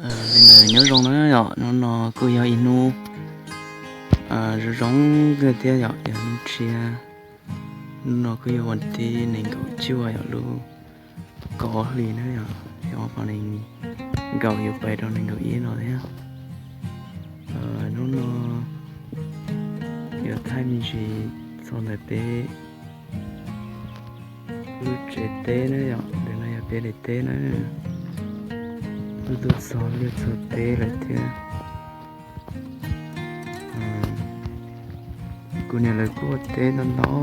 Li ntawd nyob zoo na yom, hnub no kuj yog ib hnub zoo zoo kawg thiab yom, yog hnub tshiab. Hnub no kuj yog vas thib nees nkaum cuaj yom, lub kaum hli na yom, xyoo ob phav nees nkaum yuav pais rau nees nkaum ib no thiab. Hnub no yuav thaij me ntsis txog ntawm peb lub tsev teb na yom, ntawm no yog peb daim teb na. Kuj tuaj txog liaj txog teb lawm thiab. Kuv niam lawv kuj ua teb ntau ntau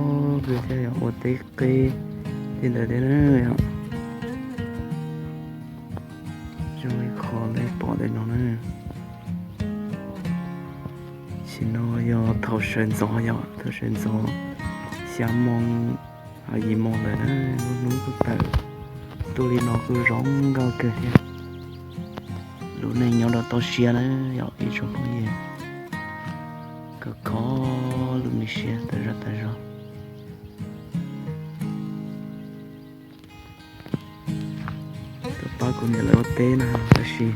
kawg thiab yom, ua teb qeb tej ntawd thiab na yom. Zoo li qhov nej pom ntawm no na. Tam sim no yog thaum sawv ntxov yom, thaum sawv ntxov xya moo yim moo ntawd na, lub hnub kuj tawm tuaj li no kuj zoo nkauj kawg thiab. Lub neej nyob rau toj siab na yom ib tsoom phooj ywg, khov kho lub me siab tas zog tas zog. Tuaj pab kuv niam lawv ua teb na tab sis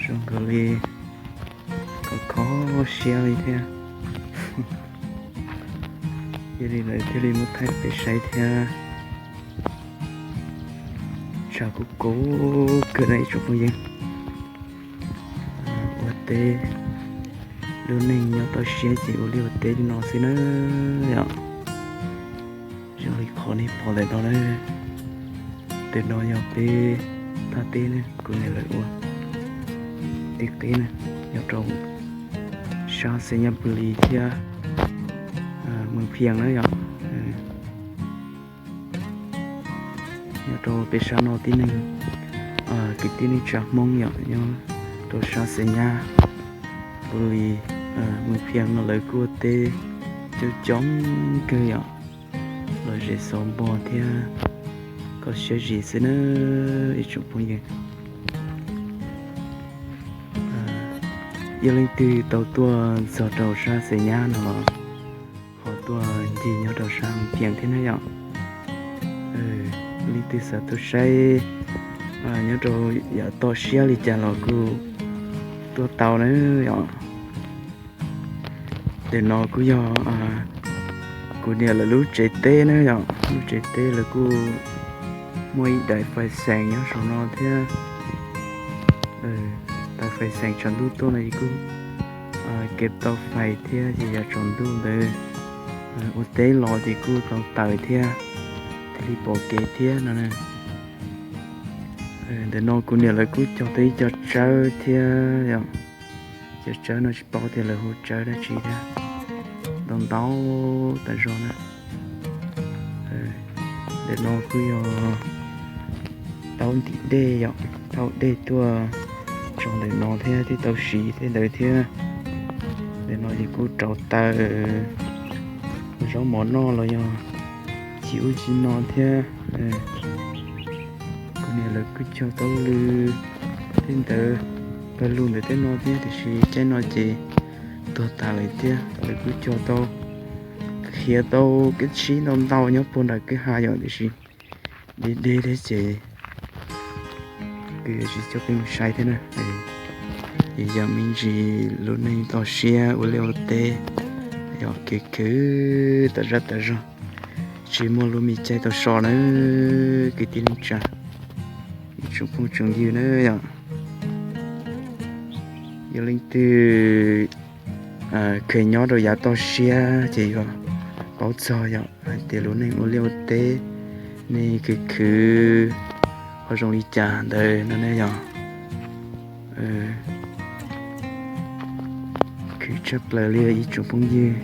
zoo nkaus li khov kho siab li thiab. Yog li lawv thiaj li muab thaij peb saib thiab. Tshav kub kub kawg na ib tsoom phooj ywg. Ua teb, lub neej nyob toj siab ces ua liaj ua teb li no xwb na yom. Zoo li qhov nej pom ntawm no na. Ntawm no yog peb thaj teb na, kuv niam lawv ua teb qeb na, nyob rau sab Xais Nyas Pus Lis thiab Mees Phias na yom. Nyob rau peb sab no tib neeg kwv tij neej tsa Hmoob yom, nyob rau sab Xais Nyas Pus Lis, Mees Phias no lawv kuj ua teb coob coob kawg yom, los zem xov npog thiab kho siab zim xwb na ib tsoom phooj ywg. Yog leej twg tau tuaj txog rau sab Xais Nyas no los ho tuaj ncig nyob rau sab Mees Phias thiab na yom. Leej twg xav tuaj saib nyob rau yav toj siab li cas los kuj tuaj tau na yom. Ntawm no kuj yog kuv niam lawv lub tsev teb na yom, lub tsev teb lawv kuj muaj ib daim fais xeem nyob saum no thiab. Tau fais xeem tsaus ntuj tuaj no es kuj kev tau fais thiab ces yog tsaus ntuj ntawd ua teb los ces kuj tau taws thiab, thiaj li pom kev thiab no. Ntawm no kuv niam lawv kuj cog tau ib co tsawb thiab yom. Cov tsawb no tsis paub tias lawv hu tsawb dab tsi thiab, ntau ntau tas zog na. Ntawm no kuj yog taub ntim dej yom, taub dej tuaj tso ntawm no thiab thiaj tau siv tej ntawd thiab. Ntawm no ces kuj rauv taws, zaub mov noj los yog tsis ub tsis no thiab. Kuv niam lawv kuj cog taub lw tej ntawd, pawg lug ntawm tej no thiab, tiam sis tej no ces tuag tas lawm thiab. Lawv kuj cog tau, khiav tau kev sib ntau ntau nyob puag nram kwj ha yom, tiam sis deb deb thiab ces kuv yuav tsis coj peb mus saib thiab na. Yog me ntsis lub neej toj siab ua liaj ua teb, yog khwv khwv tas zaj tas zog, tsis muaj lub me caij tau so na, kwv tij neej tsa, ib tsoom phooj tsoom ywg na yom. Yog leej twg kheev nyob rau yav toj siab ces yuav paub txog yom, hais tias lub neej ua liaj ua teb nej khwv khwv ho zoo li cas ntawd no ne yom. Khwv tshaj plaws li ib tsoom phooj ywg,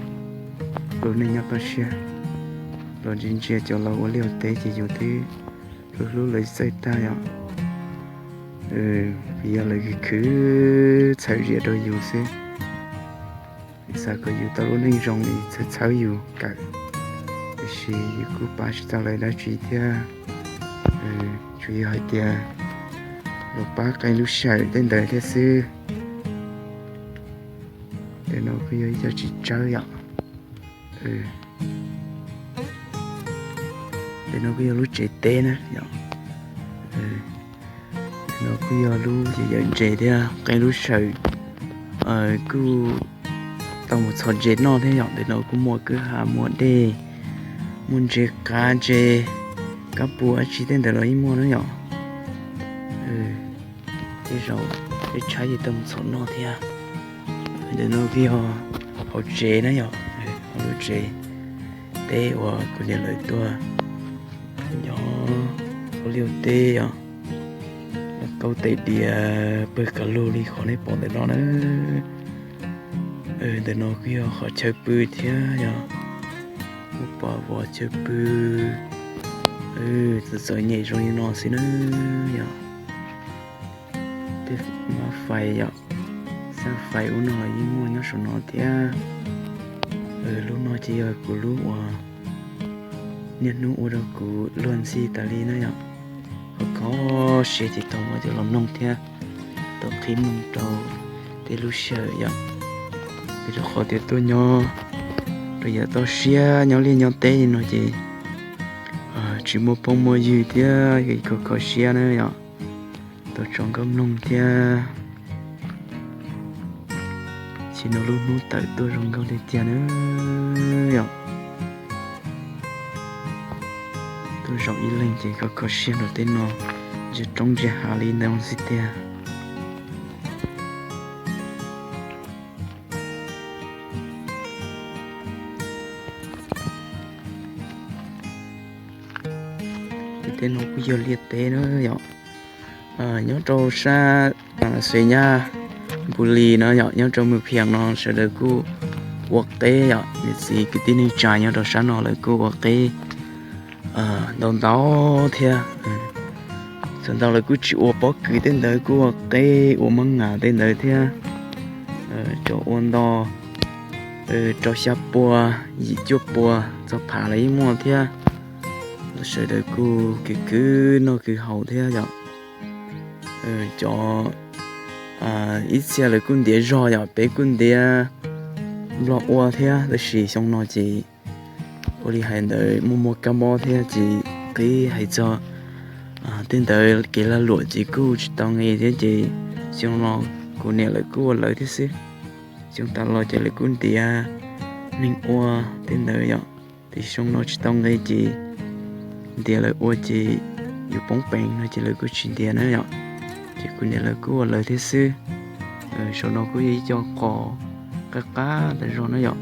lub neej nyob toj siab los ntsia ntsia cov laus ua liaj ua teb ces yus twb hlub hlub lawv txawj tag yom. Vim yog lawv khwv khwv txhawb zias rau yus xwb. Xav kom yus tau lub neej zoo es txhawb txhawb yus kawm, tiam sis yus kuj pab tsis tau lawv dab tsi thiab. Tsuas yog hais tias los pab qee lub sij hawm tej ntawd thiab xwb. Ntawm no kuj yog ib co txiv tsawb yom. Ntawm no kuj yog lub tsev teb na yom. No kuj yog lub yawm ntses thiab qee lub sawm kuj tau mus txhom ntses noj thiab yom. Ntawm no kuj muaj kwj ha, muaj dej, muaj ntses qav, ntses kab pus dab tsi tej ntawd los yeej muaj na yom. Tej zaum peb tshaib ces tau mus txhom noj thiab. Ntawm no kuj yog hauv tsev na yom, hauv lub tsev teb uas kuv niam lawv tuaj nyob ua liaj teb yom. Kaub tes diav pawg kav lug li qhov nej pom ntawm no na. Ntawm no kuj yog qhov chaw pw thiab yom. Muaj pom vov chaw pw txawv txawv nyem zoo li no xwb na yom. Tej mab fais yom, xab fais ub no los yeej muaj nyob saum no thiab. Lub no ces yog kuv lub uas niaj hnub ua rau kuv luag ntxhi tas li na yom. Kho kho siab ces tau muab coj los mloog thiab tau qhib mloog rau tej lub sij hawm yom. Vim rau qhov tias tuaj nyob rau yav toj siab nyob liaj nyob teb li no ces tsis muaj phooj muaj ywg thiab kho kho siab na yom. Tau tso nkauj mloog thiab. Sim no lub hnub tawm tuaj zoo nkauj tiag tiag na yom. Tuaj zaum ib leeg ces kho kho siab rau tej no, ntsia roob ntsia hav li ntawd xwb tiag. Tej no kuj yog liaj teb na yom. Nyob rau sab Xwm Nyab, Npus Lis no yom, nyob rau Mws Phiam no sawv daws kuj ua qeb yom. Niam txiv kwv tij neej tsa nyob rau sab no lawv kuj ua qeb ntau ntau thiab. Txawm ntau lawv kuj tsis ua pob kws tej ntawd, kuj ua qeb ua mab nas tej ntawd thiab. Cov ua nto rau xya pua, yim cuaj pua txog phav los yeej muaj thiab. Sawv daws kuj khwv khwv noj khwv haus thiab yom. Cov ib txhia lawv kuj ntiav zog yom, peb kuj ntiav nplog ua thiab, tab sis xyoo no ces ua li hais ntawd muaj muaj kab mob thiab ces qib hais txog tej ntawd kev lag luam ces kuj tsis tau nqe thiab ces xyoo no kuv niam lawv kuj ua lawv thiab xwb. Xyoo tas los ces lawv kuj ntiav neeg ua tej ntawd yom. Ces xyoo no tsis tau nqe ces ntiav lawv ua ces yus poob peev no ces lawv kuj tsis ntiav na yom. Ces kuv niam lawv kuj ua lawv thiab xwb. Saum no kuj yog ib co qos qab qab tas zog na yom.